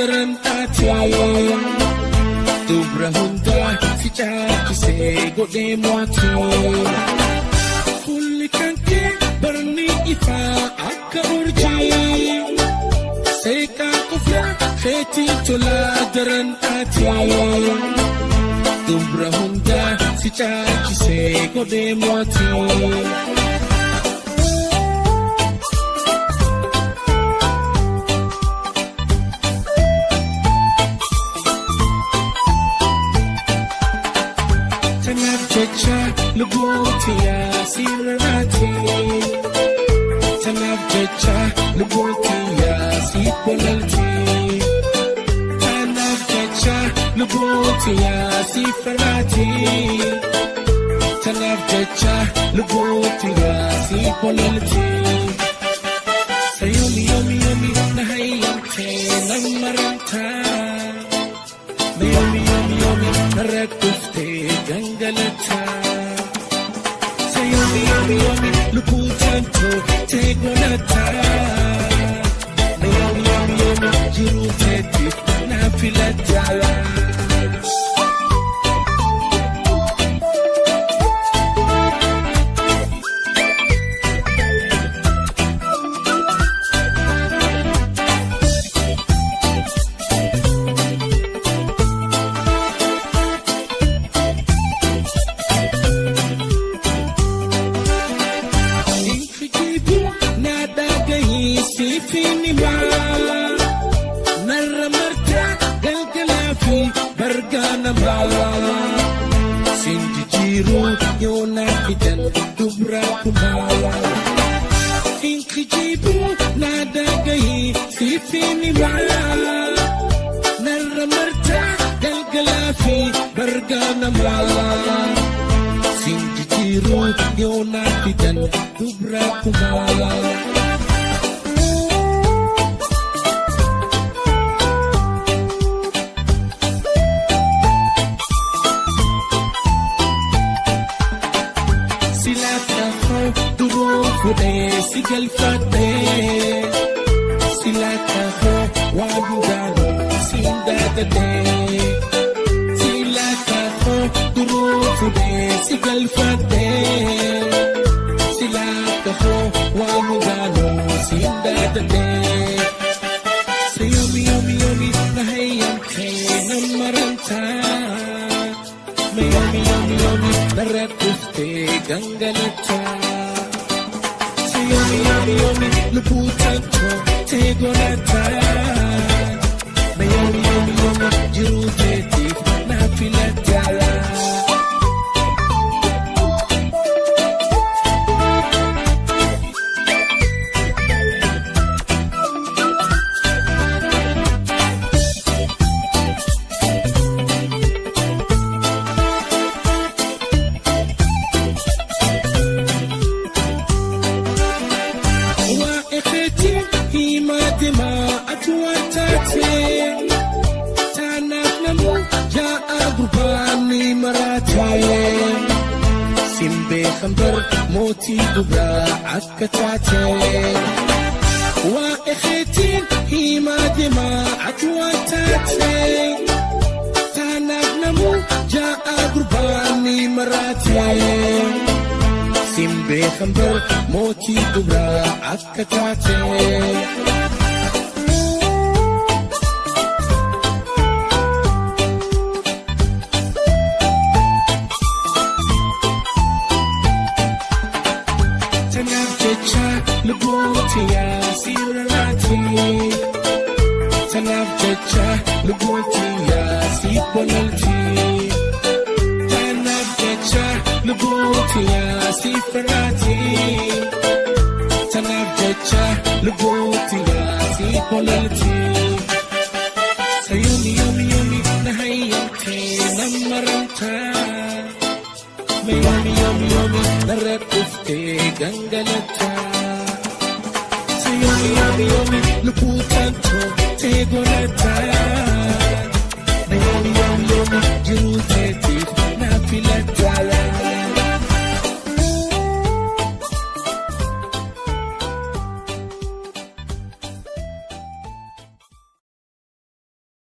daran taate. Dubra hundaa si caalchisee godhee mo'ate. Fuulli kan kee barni ifaa akka urjii. Seeqaa qofaa keetiin tolaa daran taate. Dubra hundaa si caalchisee godhee mo'ate. Tanaaf jecha lubbuuti yaa sirraati. Tanaaf jecha lubbuuti yaa si bolalti. Tanaaf jecha lubbuuti yaa si farraati. Tanaaf jecha lubbuuti yaa si bolalti. Sayomi yomi yomi na hayyamte na maramta. Yomi yomi yomi narra kuftee gangalata. Sayomi yomi yomi lubbuutaan toltee godhata. Yomi yomi yomi jiruu teetiif na filata. Narra marta galgalaa fi bargaa namaa. Sin jijjiiruu yoo naa fidan dubra kumaa. Hin kijiibuu naa dhagahii siifin himaa. Narra marta galgalaa fi bargaa namaa. Sin jijjiiruu yoo naa fidan dubra kumaa. Si galfadhee sila kahoo waan hundaanuu siin daadadhee sila kahoo duruu fudhee si galfadhee sila kahoo waan hundaanuu siin daadadhee. Sayomi yomi yomi na hayyamtee na maramtaa yomi yomi yomi narra kuftee gangalataa. Yomi yomi yomi lubbuutaan toltee godhata. Yomi yomi yomi jiruu teetiif na filata. Simbe khambar moti dubra akka taate. Waa ekheetiin himaa deemaa ati waan taate. Tanaaf namuu ja'a gurbaan ni maraate. Simbe khambar moti dubra akka taate. Lubbuuti yaa sirraati. Tanaaf jecha lubbuuti yaa si bolalti. Tanaaf jecha lubbuuti yaa si farraati. Tanaaf jecha lubbuuti yaa si bolalti. Sayomi yomi yomi na hayyamtee na maramtaa. Yomi yomi yomi narra kuftee gangalataa. Yomi yomi yomi lubbuutaan toltee godhata.